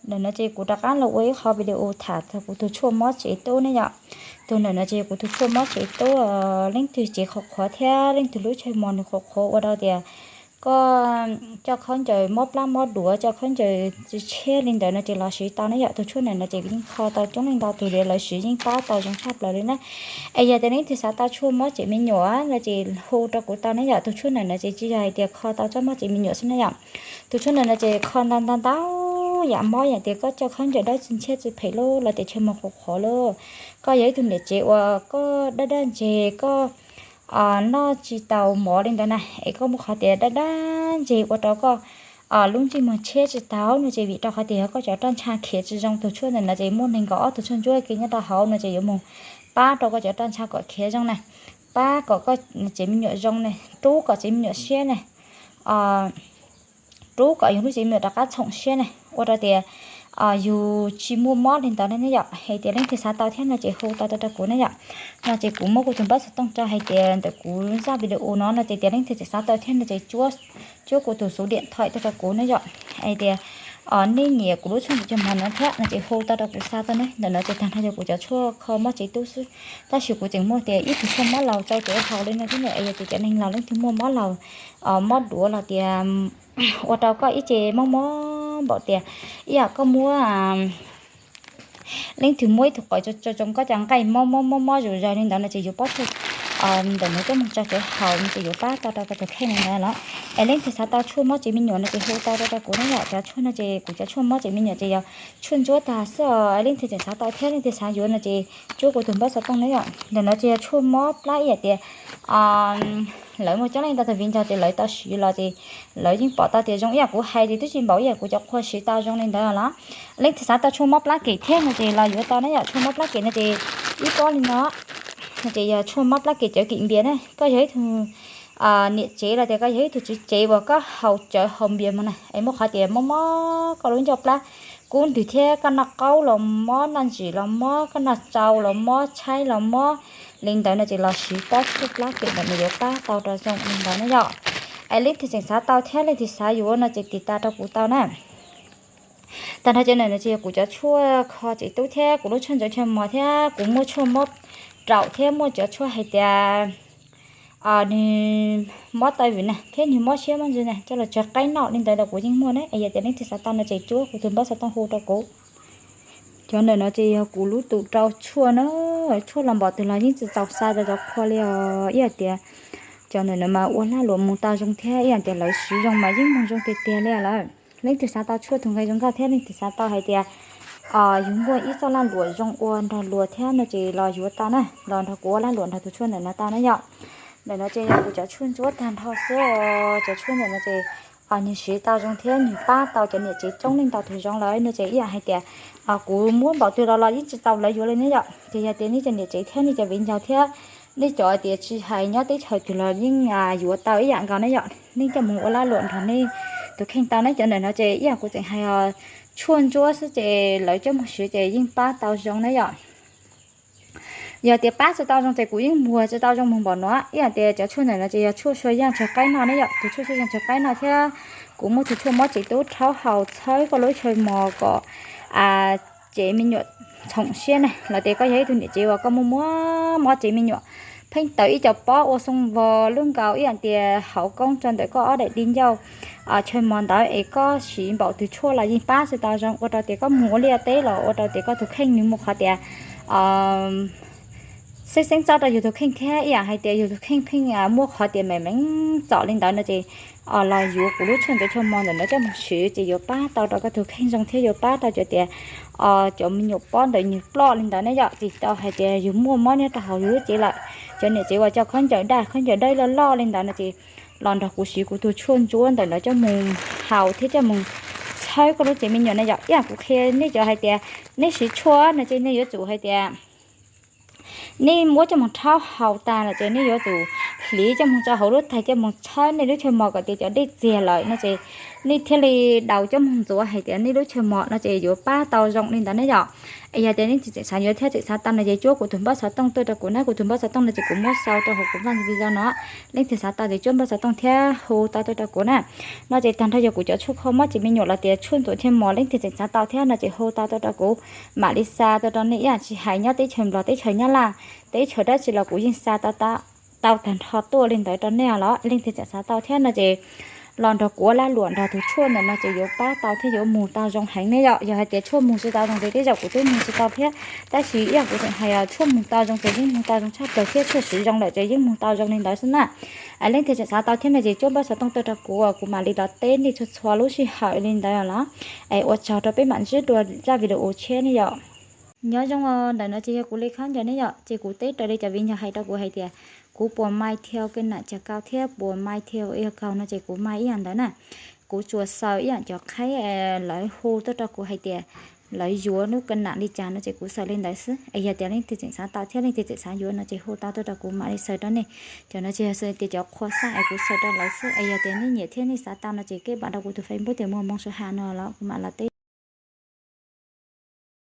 Ntawm no ces kuv rov qab los ua ib qho video tham txog kuv tus tshuaj mob tsev tub ne yom. Tus ntawm no ces kuv tus tshuaj mob tsev tub, leej twg tsev qhuav qhuav thiab leej twg lub chaw mos nws qhuav qhuav ua rau tias koj coj khaub ncaws mob plab mob duav, coj khaub ncaws tshiab li ntawd no ces los siv tau ne yom. Tus tshuaj ntawm no ces yeej kho tau coob leej ntau tus, lawv siv yeej pab tau zoo tshaj plaws li na. Es yog tias leej twg xav tau tshuaj mob tsev me nyuam no ces hu rau kuv tau ne yom. Tus tshuaj ntawm no ces tsis yog hais tias kho tau txoj mob tsev me nyuam xwb na yom. Tus tshuaj ntawm no ces kho ntau ntau ntau yam mob, yam tias koj coj khaub ncaws dawb tsi ntshiab tsi phem lub los tias chaw mos qhuav qhuav lub, koj yog ib tug niam tsev uas koj daj daj ntseg, koj noj tsis tau mov li ntawd na, es koj muaj qhov tias daj daj ntseg ua rau koj lub ntsej muag tshiab tsis tau no ces vim rau qhov tias yog koj cov roj ntsha khiav tsis zoo. Tus tshuaj ntawm no ces muaj nees nkaum ob tug tshuaj ntsuab kiag nyob rau hauv no ces yuav mus pab rau koj cov roj ntsha kom khiav zoo na, pab kom koj tsev me nyuam zoo na, rub kom tsev me nyuam siab na, rub kom yus lub tsev me nyuam rov qab txhoom siab na, ua rau tias yus tsis muaj mob li ntawd ne yom. Hais tias leej twg xav tau thiab no ces hu tau tau rau kuv ne yom. No ces kuv muab kuv tus npawb xov tooj tso hais tias ntawm kuv zaj video no no ces tias leej twg tseem xav tau thiab no ces cuab, cuab kuv tus xuv diam thaim tau rau kuv ne yom. Hais tias nej nyiam kuv lub tshuaj ntxuav cog mov no thiab no ces hu tau rau kuv xa tau ne. Ntawm no ces tag nrho yog kuv cov tshuaj kho mob tsev tub xwb, tab sis kuv tseem muaj tias ib tug tshuaj mob laus rau cov haus li no thiab na. Es yog tias cov neeg laus leej twg muaj mob laus, mob duav los tias ua rau koj ib ce mob mob npaum tias ib yam koj muab, leej twg muab ib tug qos tso tsoo koj cov nqaij mob mob mob mob zuj zus li ntawd no ces yuav pab tshuaj ntawm no coj mus tso cov haus no ces yuav pab tau rau koj tus kheej li ntawd los. Es leej twg xav tau tshuaj mob tsev me nyuam no ces hu tau rau rau kuv ne yom. Cov tshuaj no ces kuv cov tshuaj mob tsev me nyuam ces yog tshuaj ntsuab tag xwb os. Leej twg tseem xav tau thiab leej twg xav yuav no ces cuab kuv tus npawb xov tooj ne yom. Ntawm no ces yog tshuaj mob plab ib yam tias lawv muaj coob leej ntau tus viv ncaus ces lawv tau siv los ces lawv yeej pom tau tias zoo ib yam kuv hais ces twb tsis npaum ib yam kuv cov qhua siv tau zoo li ntawd los. Leej twg xav tau tshuaj mob plab kem thiab no ces los yuav tau ne yom. Tshuaj mob plab kem no ces ib pob li no no ces yog tshuaj mob plab kem cawv kim npias ne. Koj yog ib tug niam tsev los tias koj yog ib tug tswv tsev uas koj haus cawv haus npias mus na, es muaj qhov tias mob mob koj lub ncauj plab kub ntwg thiab koj noj qaub los mob, noj ntsim los mob, koj noj tsau los mob, tshaib los mob li ntawd no ces los siv pob tshuaj plab kem ntawm no yuav pab tau rau zoo li ntawd na yom. Es leej twg tseem xav tau thiab leej twg xav yuav no ces tiv tas rau kuv tau na. Tag nrho cov ntawm no ces yog kuv cov tshuaj kho tsev tub thiab kuv lub tshuaj ntxuav cog mov thiab kuv muaj tshuaj mob raum thiab muaj cov tshuaj hais tias nws mob taw vim na thiab nws mob siab mob ntsws na coj los tsawv qaib noj li ntawd los kuv yeej muaj na. Es yog tias leej twg xav tau no ces cuab kuv tus npawb xov tooj hu rau kuv. Cov ntawm no ces yog kuv lub tus rau tshuaj na, tshuaj los npaum twg los yeej tsis txaus xa rau cov qhua li os. Ib yam tias cov ntawm no mas ua lag luam mus tau zoo thiab ib yam tias lawv siv zoo mas yeej mus zoo tiag tiag li lawm. Leej twg xav tau tshuaj tus nqe zoo nkauj thiab leej twg xav tau hais tias yus muaj ib txoj lag luam zoo ua nrog luag thiab no ces los yuav tau na, los nrog kuv ua lag luam nrog tus tshuaj ntawm no tau na yom. Ntawm no ces yog kuv cov tshuaj ntsuab tag nrho xwb, cov tshuaj ntawm no ces nws siv tau zoo thiab nws pab tau cov niam tsev coob leej ntau tus zoo lawm no ces ib yam hais tias kuv muab npaum twg los los yeej tsis txaus lawv yuav li ne yom. Ces yog tias nej cov niam tsev thiab nej cov viv ncaus thiab nej cov tias tsis hais nyob teb chaws twg los yeej yuav tau ib yam nkaus ne yom. Nej coj mus ua lag luam nrog nej tus kheej tau ne. Cov ntawm no ces ib yam kuv tseem hais tshuaj ntsuab xwb ces lawv coj mus siv ces yeej pab tau zoo ne yom. Yog tias pab tsis tau zoo ces kuv yeej muag tsis tau zoo mus npaum no. Ib yam tias cov tshuaj ntawm no ces yog tshuaj sua yaj tsawv qaib noj ne yom. Tus tshuaj sua yaj tsawv qaib noj thiab kuv muaj tus tshuaj mob tsev tub rhaub haus txhawb koj lub chaw mos kom tsev me nyuam txhoom siab na, los tias koj yog ib tug niam tsev uas koj muaj muaj mob tsev me nyuam, pheej tawm ib co pob ua xoo vos lub nkaus ib yam tias hauv koob rau ntawm koj ob daim di ncauj chaw mos ntawd es koj siv npaum twg tshuaj los yeej pab tsis tau zoo, ua rau tias koj mus ua liaj teb los ua rau tias koj tus kheej nws muaj qhov tias xeeb xeeb txob rau yus tus kheej thiab ib yam hais tias yus tus kheej pheej muaj qhov tias meem meem txom li ntawd no ces los yuav kuv lub tshuaj ntxuav chaw mos ntawm no coj mus siv ces yuav pab tau rau koj tus kheej zoo thiab yuav pab tau cov tias cov me nyuam pob ntawd nws ploj li ntawd ne yom. Tsis tau hais tias yus muaj mob nyob rau hauv yus lub cev lawm, cov niam tsev uas coj khaub ncaws daj khaub ncaws dawb loj loj li ntawd no ces los nrog kuv siv kuv tus tshuaj ntsuab ntawm no coj mus haus thiab coj mus txhawb koj lub tsev me nyuam na yom. Ib yam kuv qhia nej cov hais tias nej siv tshuaj no ces nej yuav tsum hais tias nej muab coj mus rhaub haus tag lawm ces nej yuav tsum hliv coj mus rau hauv lub tais coj mus txhawb nej lub chaw mos kom tias cov dej txiag lawm no ces nej thiaj li daus coj mus ntxuav hais tias nej lub chaw mos no ces yuav pab tau zoo li ntawd ne yom. Es yog tias leej twg tseem xav yuav thiab tseem xav tau no ces cuab kuv tus npawb xov tooj tuaj rau kuv na, kuv tus npawb xov tooj no ces kuv muab sau rau hauv kuv vaj video no. Leej twg xav tau ces cuab npawb xov tooj thiab hu tau tuaj rau kuv na. No ces tag nrho yog kuv cov tshuaj kho mob tsis me nyuam los tias tshuaj ntxuav chaw mos, leej twg tseem xav tau thiab no ces hu tau tuaj rau kuv, mam li xa tuaj rau nej ib yam tsis hais nyob teb chaws Nplog, teb chaws Nyab Laj, teb chaws dab tsi los kuv yeej xa tau tag nrho tuaj li ntawd rau nej los. Leej twg tseem xav tau thiab no ces los nrog kuv ua lag luam nrog tus tshuaj ntawm no ces yuav pab tau thiab yuav mus tau zoo heev ne yom. Yog hais tias tshuaj mus tsis tau zoo ces tej zaum kuv twb mus tsis tau thiab, tab sis ib yam kuv tseem hais os, tshuaj mus tau zoo ces yeej mus tau zoo tshaj plaws thiab tshuaj siv zoo lawm ces yeej mus tau zoo li ntawd xwb na. Leej twg tseem xav tau thiab no ces cuab npawb xov tooj tuaj rau kuv, kuv mam li los teb nej txhua txhua lub sij hawm li ntawd los. Es ua tsaug rau peb, mam ntsib dua zaj video tshiab ne yom. Nyob zoo, ntawm no ces yog kuv li khaub ncaws ne yom, ces kuv teb raws li cov viv ncaus hais rau kuv hais tias kuv puas mai thiau kawg nam cas kaus thiab puas mai thiau ib yam kaus no ces kuv mai ib yam ntawd na. Kuv tsuas xaws ib yam cov qhaib lawv hu tuaj rau kuv hais tias lawv yuav lub kawg nam li cas no ces kuv xaws li ntawd xwb. Es yog tias leej twg tseem xav tau thiab leej twg tseem xav yuav no ces hu tau tuaj rau kuv mam li xaws rau nej. Cov no ces yog tias cov qhua xaj es kuv xaws rau lawv xwb. Es yog tias nej nyiam thiab nej xav tau no ces kej pam rau kuv tus Facebook tias Muas Moo Suav Has no los kuv mam los teb.